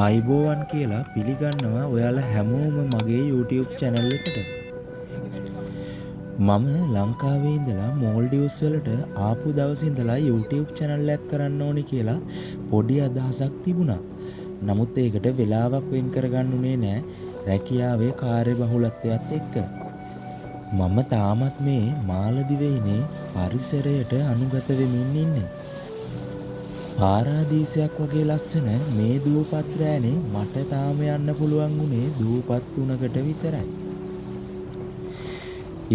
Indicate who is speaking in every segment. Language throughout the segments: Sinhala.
Speaker 1: ආයුබෝවන් කියලා පිළිගන්නවා ඔයාලා හැමෝම මගේ YouTube channel එකට. මම ලංකාවේ ඉඳලා මෝල්ඩිව්ස් වලට ආපු දවසේ ඉඳලා YouTube channel එකක් කරන්න ඕනි කියලා පොඩි අදහසක් තිබුණා. නමුත් ඒකට වෙලාවක් වෙන් කරගන්න උනේ නෑ, රැකියාවේ කාර්යබහුලත්වයත් එක්ක. මම තාමත් මේ මාලදිවයිනේ පරිසරයට අනුගත වෙමින් ඉන්නේ. පාරාදීසයක් වගේ ලස්සන මේ දූපත් රෑනේ මට තාම යන්න පුළුවන් වුණේ දූපත් තුනකට විතරයි.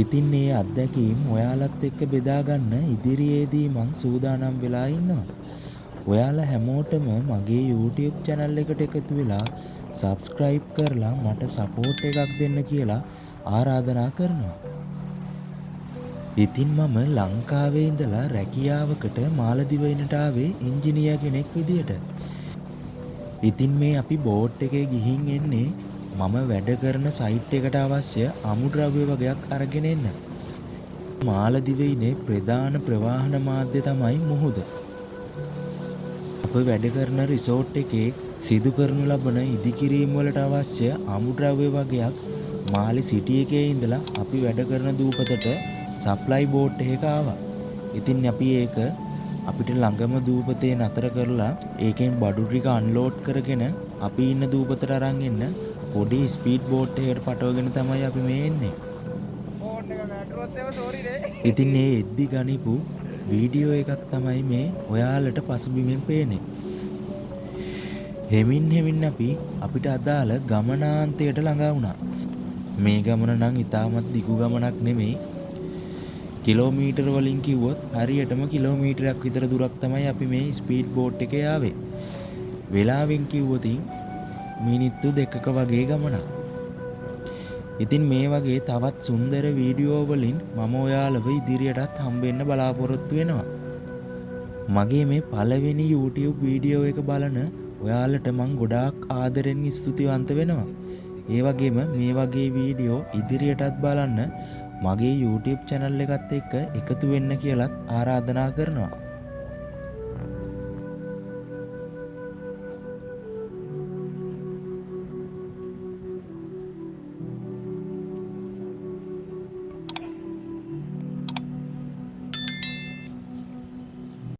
Speaker 1: ඉතින් මේ අත්දැකීම් ඔයාලත් එක්ක බෙදා ගන්න ඉදිරියේදී මං සූදානම් වෙලා ඉන්නවා. ඔයාලා හැමෝටම මගේ YouTube channel එකට එකතු වෙලා සබ්ස්ක්‍රයිබ් කරලා මට සපෝට් එකක් දෙන්න කියලා ආරාධනා කරනවා. ඉතින් මම ලංකාවේ ඉඳලා රැකියාවකට මාලදිවයිනට ආවේ ඉංජිනේර් කෙනෙක් විදියට. ඉතින් මේ අපි බෝට් එකේ ගිහින් එන්නේ මම වැඩ කරන සයිට් එකට අවශ්‍ය අමුද්‍රව්‍ය වගයක් අරගෙන එන්න. මාලදිවයිනේ ප්‍රධාන ප්‍රවාහන මාධ්‍ය තමයි මුහුද. අප වැඩ කරන රිසෝට් එකේ සිදු කරනු ලබන ඉදිකිරීම් වලට අවශ්‍ය අමුද්‍රව්‍ය වගයක් මාලි සිටි එකේ ඉඳලා අපි වැඩ කරන දූපතට සප්ලයි බෝට් එකක ආවා. ඉතින් අපි ඒක අපිට ළඟම දූපතේ නතර කරලා, ඒකෙන් බඩු ටික අන්ලෝඩ් කරගෙන අපි ඉන්න දූපතට අරන් එන්න පොඩි ස්පීඩ් බෝට් එකකට පටවගෙන තමයි අපි මේ එන්නේ.
Speaker 2: ෆෝන් එක වැටුනොත් එහෙම සෝරි නේ.
Speaker 1: ඉතින් ඒ එද්දි ගනිපු වීඩියෝ එකක් තමයි මේ ඔයාලට පසුබිමෙන් පේන්නේ. හෙමින් හෙමින් අපි අපිට අදාළ ගමනාන්තයට ළඟා වුණා. මේ ගමන නම් ඉතාමත් දිගු ගමනක් නෙමෙයි. කිලෝමීටර් වලින් කිව්වොත් හරියටම කිලෝමීටරයක් විතර දුරක් තමයි අපි මේ ස්පීඩ් බෝට් එකේ ආවේ. වෙලාවෙන් කිව්වොතින් මිනිත්තු 2ක වගේ ගමනක්. ඉතින් මේ වගේ තවත් සුන්දර වීඩියෝ වලින් මම ඔයාලව ඉදිරියටත් හම්බෙන්න බලාපොරොත්තු වෙනවා. මගේ මේ පළවෙනි YouTube video එක බලන ඔයාලට මං ගොඩාක් ආදරෙන් ස්තුතිවන්ත වෙනවා. ඒ වගේම මේ වගේ වීඩියෝ ඉදිරියටත් බලන්න මගේ YouTube channel එකත් එක්ක එකතු වෙන්න කියලත් ආරාධනා කරනවා.